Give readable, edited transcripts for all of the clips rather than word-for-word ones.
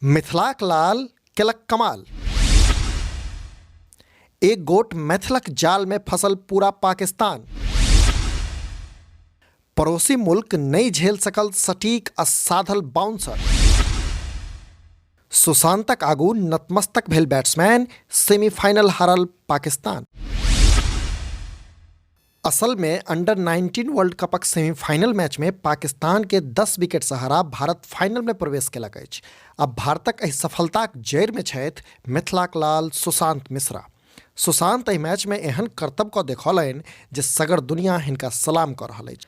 मिथिलाक लाल केलक कमाल। एक गोट मैथिलक जाल में फसल पूरा पाकिस्तान। पड़ोसी मुल्क नहि झेल सकल सटीक आ साधल बाउंसर। सुशांतक आगू नतमस्तक भेल बैट्समैन, सेमीफाइनल हारल पाकिस्तान। असल में अंडर 19 वर्ल्ड कपक सेमीफाइनल मैच में पाकिस्तान के 10 विकेट से हरा भारत फाइनल में प्रवेश केलक अछि। अब भारतक एहि सफलताक जड़ि में छथि मिथिलाक लाल सुशांत मिश्रा। सुशांत एहि मैच में एहन करतब कऽ देखौलनि जे सगर दुनिया हिनका सलाम कऽ रहल अछि।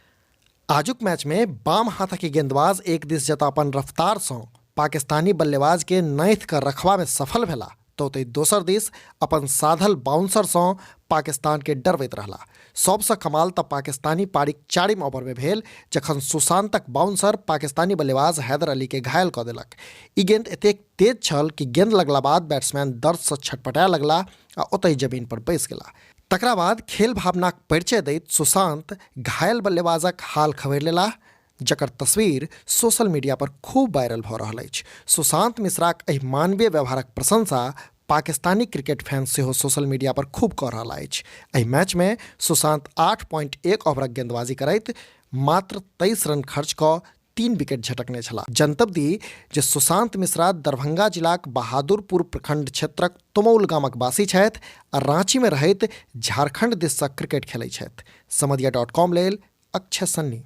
आजुक मैच में बाम हाथक ई गेंदबाज एक दिस जतऽ अपन रफ्तार सँ पाकिस्तानी बल्लेबाज के नाथि कऽ रखबा में सफल भेला तऽ ओतहि दोसर दिस अपन साधल बाउंसर सँ पाकिस्तान के डरबैत रहला। सबसँ कमाल तऽ पाकिस्तानी पारीक चारिम ओवर में भेल जखन सुशांतक बाउंसर पाकिस्तानी बल्लेबाज हैदर अली के घायल कऽ देलक। ई गेंद एतेक तेज छल कि गेंद लगला बाद बैट्समैन दर्द सँ छटपटाय लगला आ ओतहि जमीन पर बैस गेला। तकरा बाद खेल भावनाक परिचय दैत सुशांत घायल बल्लेबाजक हाल खबरि लेलाह, जकर तस्वीर सोशल मीडिया पर खूब वायरल भऽ रहल अछि। सुशांत मिश्राक एहि मानवीय व्यवहारक प्रशंसा पाकिस्तानी क्रिकेट फैन सेहो सोशल मीडिया पर खूब कऽ रहल अछि। एहि मैच मे सुशांत 8.1 ओवरक गेंदबाजी करैत मात्र 23 रन खर्च कऽ 3 विकेट झटकने छलाह। जनतब दी जे सुशांत मिश्रा दरभंगा जिलाक बहादुरपुर प्रखंड क्षेत्रक तुमौल गामक वासी छथि आ रांची मे रहैत झारखंड दिस सँ क्रिकेट खेलैत छथि। समदिया डॉट कॉम लेल अक्षय सन्नी।